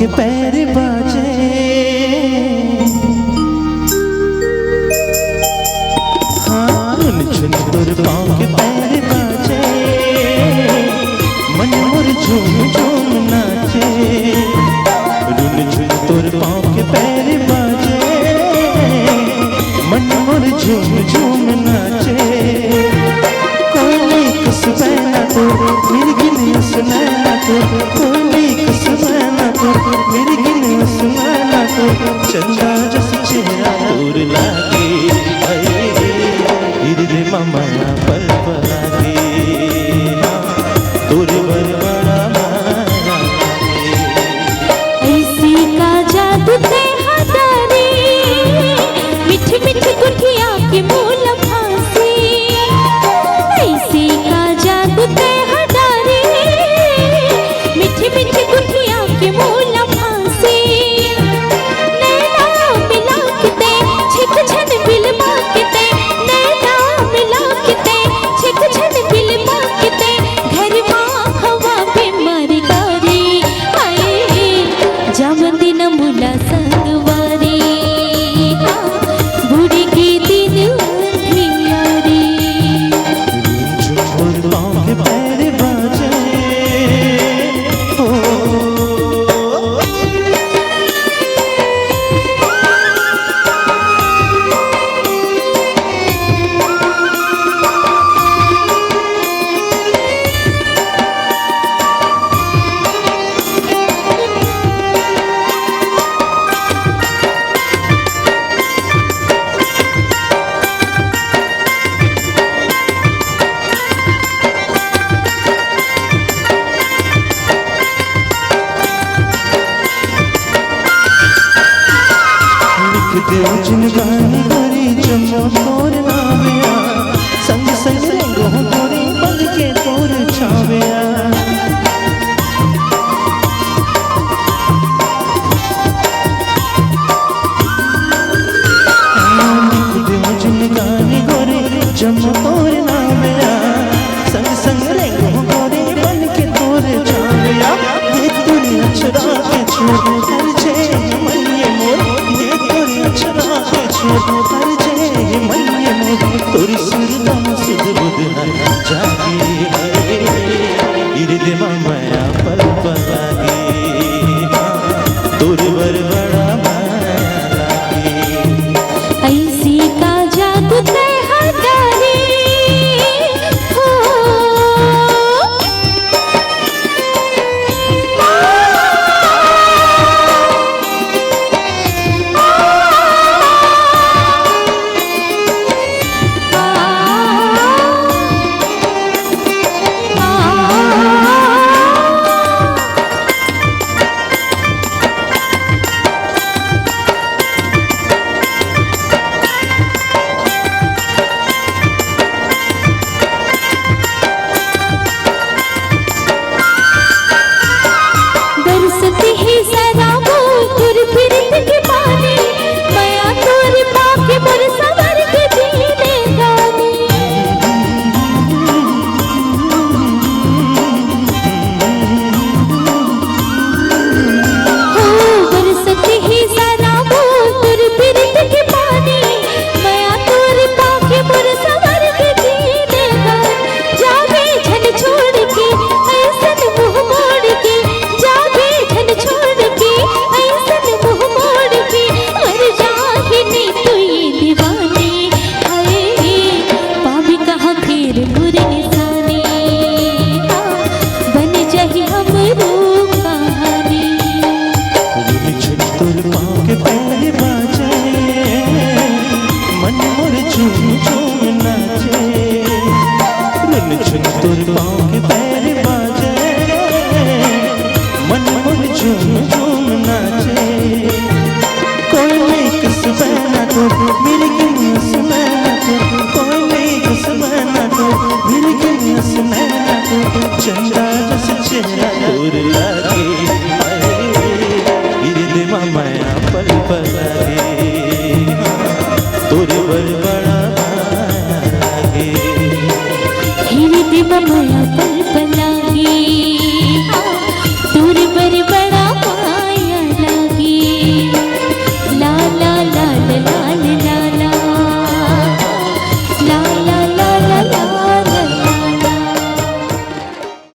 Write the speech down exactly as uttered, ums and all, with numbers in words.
पैर बाजे। हाँ, रुन झुन तोर पाँव के पैर बाजे, मन मोर झूम झूम नाचे। रुन झुन तोर पाँव के पैर बाजे, मन मोर झूम झूम नाचे। कोयली कस बैना तोर, मिर्गिन अस नैना तोर, कोयली कस बैना तोर, मिर्गिन अस नैना तोर, चंदा जस चेहरा तोर लागे। हाय रे, इरदे मा मया पल पल लागे। हाँ, तोर बर बड़ा माया लागे। ऐसी का जादू ते हटारे, मिठ मिठ गुठिया के मोला फांसी। ऐसी का जादू ते हटारे, मिठ मिठ गुठिया के मोला फांसी। नैना मिला के ते, छिक छन बिलमा के ते, नैना मिला के ते, छिक छन बिलमा के ते, घर मा हवा बीमारी कारी। आए, जामन दिन मुला संगवारी, हाँ, बुढ़ के दिन अंधियारी। झुमझुम पाँव के पैर बाजे, ओ। लिख दे जिनगानी गोरी जम्मो तोर नाम या, संग संग रेंगो गोरी बन के तोर छावया। लिख दे जिनगानी गोरी जम्मो तोर नाम या, संग संग रेंगो गोरी बन के तोर छावया। ये तोर अक्षरा के छोड़ कर जे मन ये मोर, ये तोर अक्षरा के छोड़ कर जे मन ये मोर, तोर सुरता मा सुध बुध हर जागे है। इरदे मा मया पल पल लागे, तोर बर बड़ा माया लागे। ऐसी का जादू ते हटारे, हो। बरसत हे सराबो तोर पिरित के पानी, मया तोर पाके मोर सवर के जीने दानी। हो बरसत हे सराबो तोर पिरित के पानी, मया तोर पाके मोर सवर के जीने दानी। जाबे झन छोड़ के ऐसन मुंह मोड़ के, जाबे झन छोड़ के ऐसन मुंह मोड़ के, मर जाही नी तू ये दीवानी। हाय, पाबी कहाँ फेर मोर निशानी, हाँ, बन जाही हमरो कहानी। रुन झुन तोर पाँव के पैर बाजे, मन मोर झूम झूम नाचे। रुन झुन तोर पाँव के पैर बाजे, मन मोर झूम झूम नाचे। कोयली कस बैना तोर, मिर्गिन अस नैना तोर, कोयली कस बैना तोर, मिर्गिन अस नैना तोर, चंदा जस चेहरा तोर लागे। हाय, इरदे मा मया पल पल लागे, तोर बर बड़ा माया लागे। इरदे मा मया पल पल लागे।